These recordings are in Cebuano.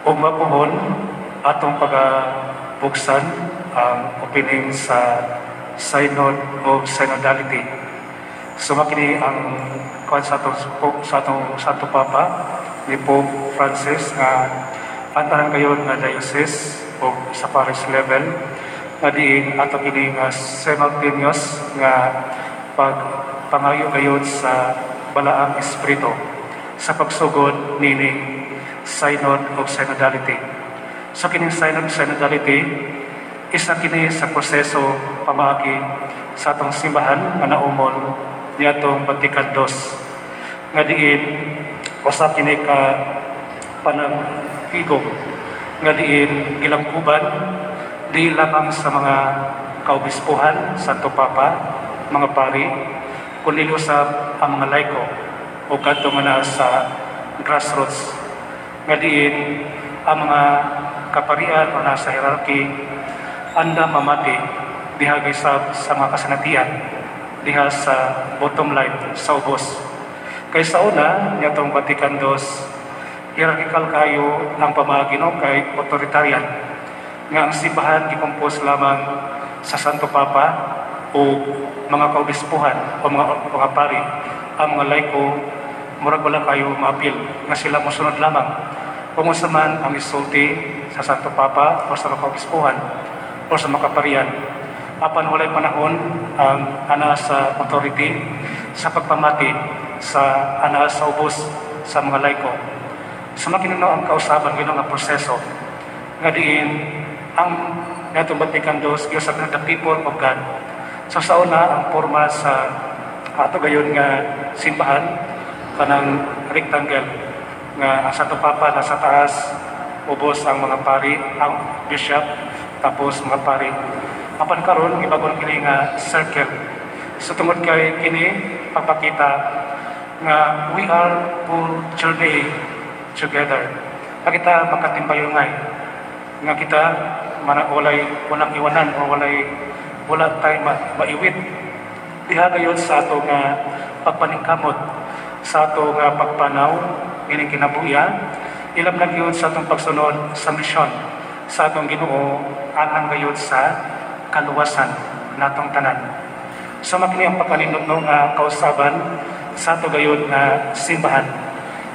Ugma pohon atong pagabuksan ang opening sa Synod of Synodality. So makini ang kuan sa atong Santo Papa ni Pope Francis nga ang tanan kayon nga diocese o sa parish level nga diin ato kini nga simultaneous nga pagpangayo gayud sa Balaang Espiritu sa pagsugod nining Synod of Synodality. So kining Synod of Synodality, isa kini sa proseso pamaagi sa atong simbahan nga naumol niadtong Vatican II nga diin usa kini ka panagtigom nga diin gilangkuban di lamang sa mga kaobispuhan, Santo Papa, mga pari, kundi usab ang mga laiko o kadto nga naa sa grassroots nga diin ang mga kaparian o nasa hierarchy andam mamati diha sa mga kasinatian diha sa bottom line, sa ubos. Kay sa una niadtong Vatican II, hierarchical kayo ang pamaagi, no, kay authoritarian nga ang simbahan gikompose lamang sa Santo Papa o mga kaobispuhan o mga pari. Ang mga laiko murag wala kayo maapil nga sila mosunod lamang kung unsa man ang isulti sa Santo Papa o sa mga kaobispuhan o sa mga kaparian, apan walay panahon ang ana sa authority sa pagpamati sa ana sa ubos, sa mga laiko. So makinuno ang kausaban gino nga proseso nga diin ang natong Vatican II giusab na the people of God. So sa una, ang forma sa ato gayon nga simbahan kanang rectangle nga ang Santo Papa nasa taas, ubos ang mga pari, ang bishop, tapos mga pari. Apan karon gibago kini nga circle. So tungod kay kini pagpakita nga we are full journey together. Nga kita makatimbayungay nga kita mana walay walang iwanan o walay wala tay maiwit diha gayon sa ato nga pagpaningkamot, sa ato nga pagpanaw ining kinabuya, ilam na gyud sa atong pagsunod sa misyon sa atong Ginoo alang gayud sa kaluwasan natong tanan. So makini ang pagkanindot, no, nga kausaban sa ato gayud nga simbahan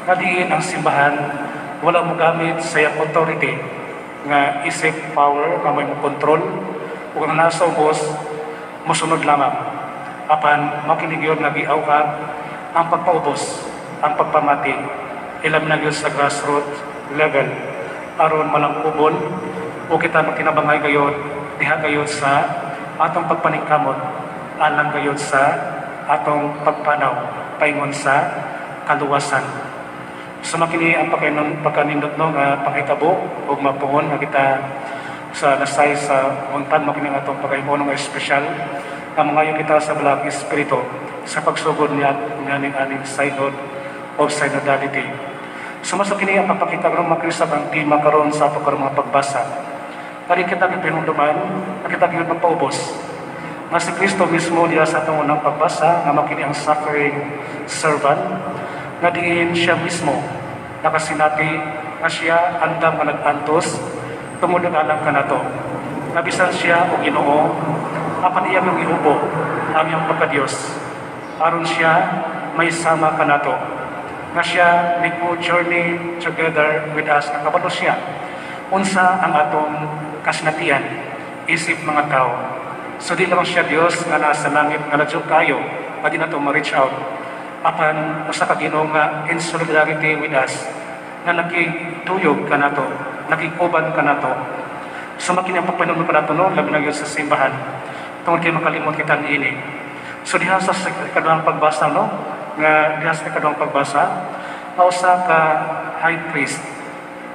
nga diin ang simbahan wala mo gamit sa iyang authority nga isip power nga may mo kontrol ug ang nasa ubos mosunod lamang, apan makini gyud nga giawhag ang pagpaubos, ang pagpamati ilam na gyud sa grassroots level aron malangkubon o kita magkinabangay gayod diha gayod sa atong pagpaningkamot alang gayod sa atong pagpanaw paingon sa kaluwasan. So makini ang pagkanindot, no, nga panghitabo ug mapuhon nga kita sa nasay sa buntag. Makini ang atong pagayuon nga espesyal nga mangayo kita sa Balaang Espiritu sa pagsugod niya nganing aning Synod of Synodality. So mas kini ang pagpakita karon makrisab ang tema karon sa ato karon mga pagbasa. Kari kita gipinunduman, kita gyud magpaubos. Nga si Kristo mismo diha sa atong unang pagbasa nga makini ang suffering servant nga diin siya mismo nakasinati nga siya andam nga nag-antos tungod alang kanato. Nga bisan siya og Ginoo, apan iya yung ihubo ang iyang pagka-Dios aron siya may sama kanato. Nga siya mo journey together with us, nga kabalo siya unsa ang atong kasinatian isip mga tao. So di lang siya Dios nga nasa langit nga ladyo kayo nga di nato ma-reach out, apan usa ka Ginoo nga in solidarity with us nga nakituyog kanato, nakikuban kanato. So makini ang pagpanuno pa nato, no, labi na gyud sa simbahan tungod kay makalimot kita niini. So diha sa ikaduhang pagbasa, no, nga diha sa ikaduhang pagbasa nga usa ka high priest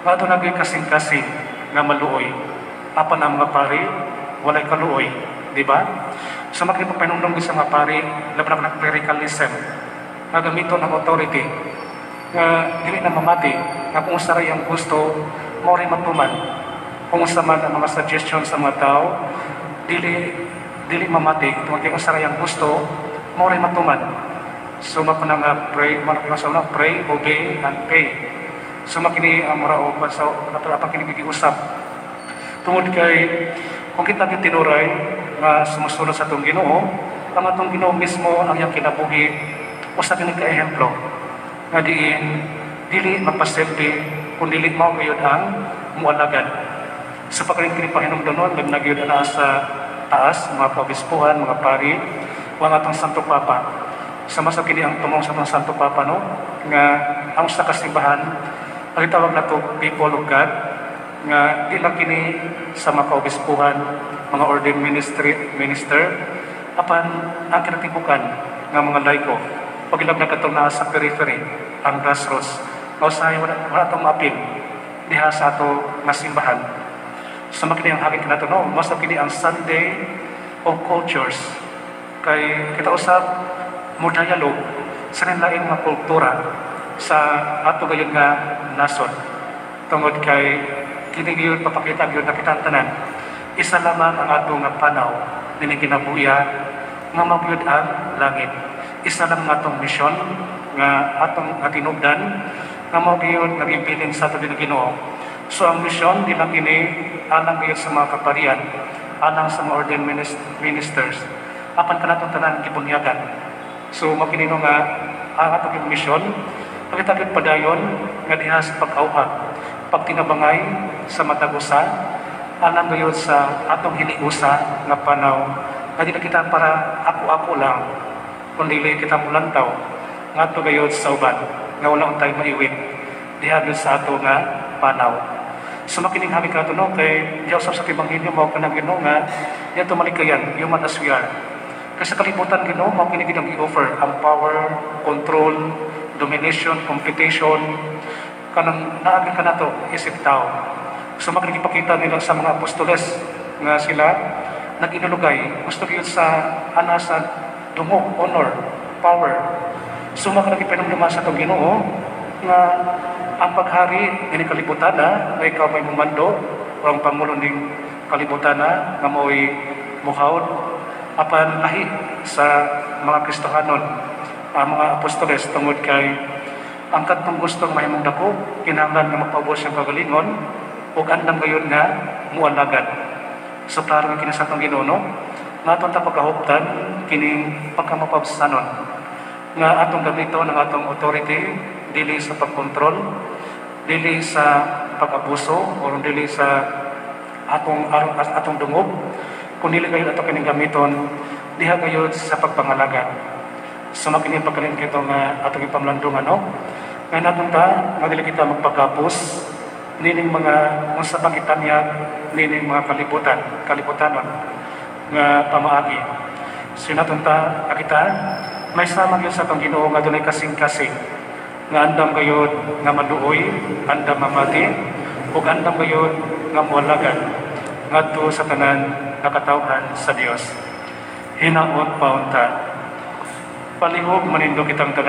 nga aduna gyud kasing-kasing nga maluoy, apan ang mga pari walay kaluoy, di ba? So makini pagpanumdum sa mga pari, labi na clericalism nga gamiton ang authority nga dili na mamati nga kung unsa ra iyang gusto mao ray matuman, kung unsa man ang mga suggestion sa mga tao dili dili mamati tungod kay unsa ra iyang gusto mao ray matuman. So mao nga pray, mao na sa una, pray, obey and pay. So makini ang mura o sa natala kini giusap. Tungod kay kung kita gyud tinuray nga sumusunod sa atong Ginoo, ang atong Ginoo mismo ang iyang kinabuhi usa kini ka ehemplo nga diin dili magpaselfie kun dili mao gayud ang mualagad. Sa pagkarin kini pahinumdunon labi na gyud ana sa taas, mga kaobispuhan, mga pari, o ang atong Santo Papa. Sama sa kini ang tumong sa atong Santo Papa, no, nga ang sa kasimbahan ang tawag nato people of God, nga di lang kini sa mga kaobispuhan, mga ordained minister, apan ang kinatibukan nga mga laiko, pagilab na katong naa sa periphery, ang grassroots, nga usahay wala atong maapil diha sa ato nga simbahan. Sa makini ang hagit kanato, no, mas kini ang Sunday of Cultures kay kita usab mo dialogue sa lain nga kultura sa ato gayon nga nasod, tungod kay kini gyud papakita gyud na kita tanan isa lamang ang ato nga panaw nining kinabuhia nga mao gyud ang langit. Isa lang ang atong misyon nga atong nga tinubdan nga mao gyud nagibilin sa ato din Ginoo. So ang misyon di lang kini alang gyud sa mga kaparian, alang sa mga ordained ministers, apan kanatong tanan gibunyagan. So mao kini, no, nga ang atong misyon pakita gyud padayon nga diha sa pag-auhag, pagtinabangay sa matag usa alang gayud sa atong hiniusa nga panaw nga di na kita para ako-ako lang, kundi kita mulantaw ngadto gayud sa uban nga wala untay maiwit diha gyud sa ato nga panaw. So makining hami kato, no, kay diha usab sa Ebanghelyo mao kanang Ginoo nga diha malikayan, human as we are. Kasi sa kalibutan, Ginoo, mao kini gid ang gi-offer ang power, control, domination, competition, kanang naagi ka nato isip tao. So makining ipakita nila sa mga apostoles nga sila nag-inulugay, gusto gyud sa ana sa dungog, honor, power. So makining ipanumduma sa atong Ginoo nga ang paghari ini kalibutan na nga ikaw may mumando o ang pangulo ning kalibutan na nga mo'y muhawd, apan lahi sa mga Kristohanon ang mga apostoles, tungod kay ang kadtong gustong mahimong dako kinahanglan nga magpaubos siyang kagalingon ug andam gayon nga mualagad. So klaro nga kini sa atong Ginoo, no, nga aton ta pagkahuptan kining pagkamapabsanon nga atong gamiton ang atong authority dili sa pagkontrol, dili sa pag-abuso o dili sa atong dungog, kun dili gayon ato kining gamiton diha gayud sa pagpangalaga. So makini pagkalin kito nga atong ipamlandong, ano, nga naton ta nga dili kita magpagapos nining mga unsa bang itanyag nining mga kalibutanon nga pamaagi. So naton ta nga kita may sama gyud sa atong Ginoo nga dunay kasing-kasing nga andam gayud nga maluoy, andam mamati, ug andam gayud nga mualagad ngadto sa tanan nga katawhan sa Dios. Hinaot paunta. Palihog manindog kitang tanan.